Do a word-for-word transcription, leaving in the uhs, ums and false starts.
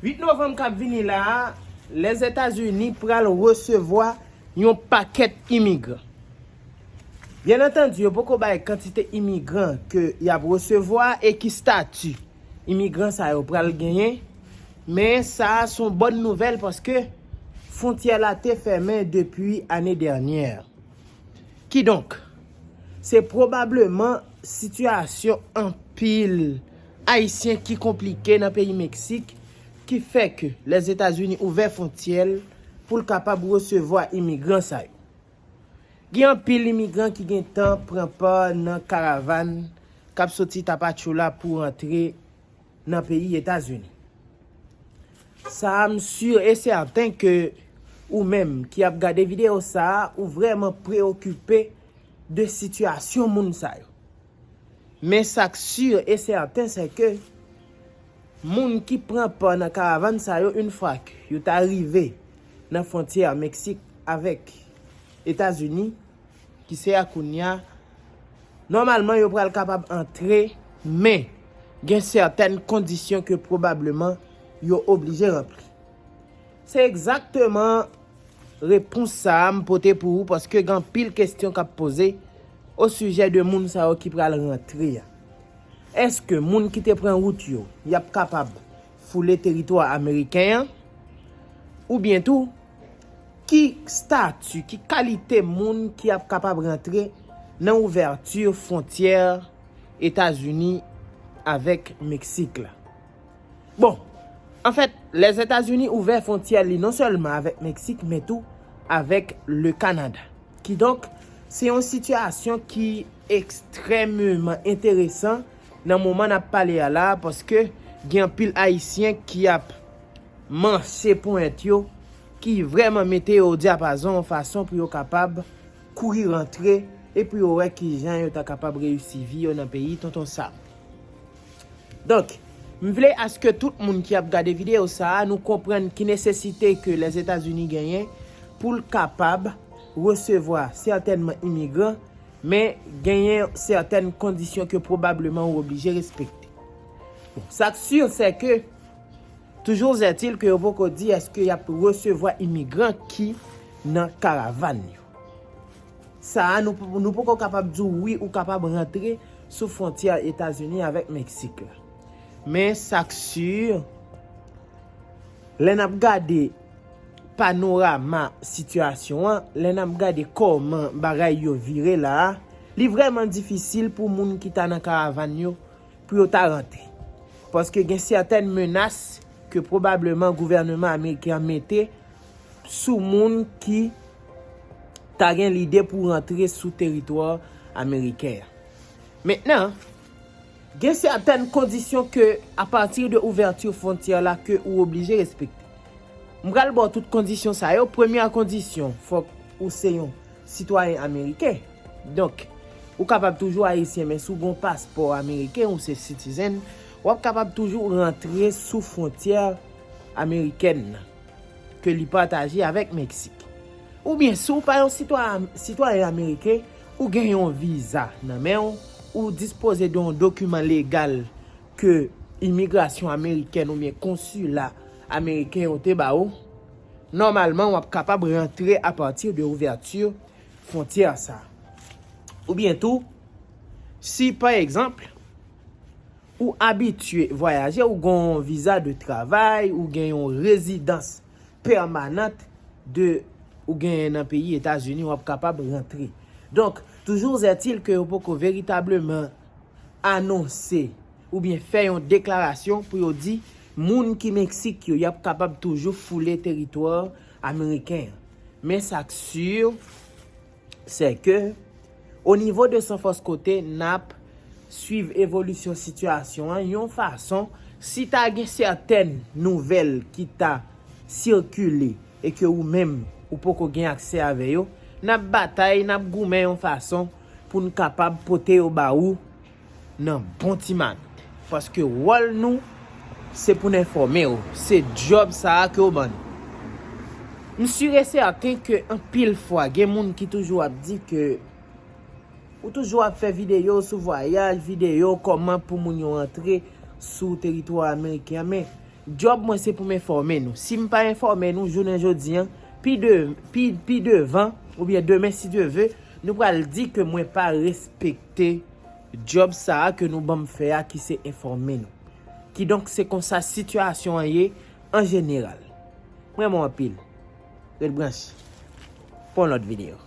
Uit novanm k ap vini la a, Lèzetazini pral resevwa yon pakèt imigran. Byen antandi, yo poko bay kantite imigran ke y ap resevwa e ki stati imigran sa yo pral genyen, men sa a se yon bòn nouvèl paske fwontyè la te fèmen depi ane dènyè. Kidonk, se pwobableman sitiyasyon anpil Ayisyen ki konplike nan peyi Meksik ki fè ke Lèzetazini ouvè fwontyè l pou l kapab resevwa imigran sa yo. Gen anpil imigran ki gentan pran pa nan karavan k ap soti Tapachula pou rantre nan peyi Etazini. Sa a, m si e sèten ke ou menm ki ap gade videyo sa a, ou vrèman preyokipe de sitiyasyon moun sa yo. Men sa k si e sèten, se ke moun ki pran pa nan karavan sa yo, yon fwa ke yo ta rive nan fwontyè Meksik avèk Etazini, ki se a kounye a, nòmalman yo pral kapab antre, men gen sètèn kondisyon ke pwobableman yo oblije ranpli. Se egzakteman repons sa a m pote pou ou, paske gen anpil kesyon k ap poze osijè de moun sa yo ki pral rantre a. Èske moun ki te pran wout yo, y ap kapab foule teritwa ameriken an? Oubyen tou, ki stati, ki kalite moun ki ap kapab rantre nan ouvèti fwontyè Etazini avèk Meksik la? Bon, anfèt, Lèzetazini ouvè fwontyè li non sèlman avèk Meksik, men tou avèk le Kanada. Kidonk, se yon sitiyasyon ki ekstrèmeman enteresan nan moman n ap pale a la, paske gen anpil Ayisyen ki ap manche ponyèt yo, ki vrèman mete yo o dyapazon yon fason pou yo kapab kouri rantre e pou yo wè kijan yo ta kapab reyisi vi yo nan peyi Tonton Sam. Donk, m vle aske tout moun ki ap gade videyo sa a, nou konprann ki nesesite ke Lèzetazini genyen pou l kapab resevwa sètènman imigran, men genyen sètèn kondisyon ke pwobableman ou oblije respekte. Bon, sa k si, se ke toujou ètil ke yo poko di èske y ap resevwa imigran ki nan karavan yo. Sa a, nou, nou poko kapab di w wi ou kapab rantre sou fwontyè Etazini avèk Meksik la. Men sa k si, lè n ap gade panorama sitiyasyon an, lè n ap gade kòman bagay yo vire la a, li vrèman difisil pou moun ki ta nan karavan yo pou yo ta rantre. Paske gen sètèn menas ke pwobableman gouvèneman ameriken an mete sou moun ki ta gen lide pou rantre sou teritwa ameriken an. Mentnan, gen sètèn kondisyon ke, apati de ouvèti fwontyè la, ke ou oblije respekte. M pral ba w tout kondisyon sa yo. Premyè kondisyon, fòk ou se yon sitwayen ameriken. Donk, ou kapab toujou ayisyen, men si w gen yon paspò ameriken, ou se citizen, w ap kapab toujou rantre sou fwontyè amerikèn nan, ke li pataje avèk Meksik. Oubyen, si w pa yon sitwa-, sitwayen ameriken, ou gen yon viza nan men w, ou dispoze de yon dokiman legal ke imigrasyon amerikèn oubyen konsila ameriken yo te ba ou, nòmalman, w ap kapab rantre apati de ouvèti fwontyè sa a. Oubyen tou, si, pa egzanp, ou abitye vwayaje, ou gen yon viza de travay, ou gen yon rezidans pèmanant de, ou genyen nan peyi Etazini, w ap kapab rantre. Donk, toujou ètil ke yo poko veritableman anonse oubyen fè yon deklarasyon pou yo di moun ki Meksik yo, y ap kapab toujou foule teritwa ameriken an. Men sa k si, se ke, o nivo de San Francisco, n ap swiv evolisyon sitiyasyon an yon fason, si ta gen sètèn nouvèl ki ta sikile e ke ou menm ou poko gen aksè avè yo, n ap batay, n ap goumen yon fason pou n kapab pote yo ba ou nan bon ti mann. Paske wòl nou, se pou n enfòme w. Se djòb sa a ke w ban nou. M si e sèten ke anpil fwa, gen moun ki toujou ap di ke ou toujou ap fè videyo sou vwayaj, videyo kòman pou moun yo antre sou teritwa ameriken an, men Djòb mwen se pou m enfòme nou. Si m pa enfòme nou, jounen jodi an, pi, de, pi, pi devan, oubyen demen si Dye ve, nou pral di ke mwen pa respekte djòb sa a ke nou ban m fè a ki se enfòme nou. Kidonk, se konsa sitiyasyon an ye an jeneral. M renmen w anpil. Ret branche pou yon lòt videyo.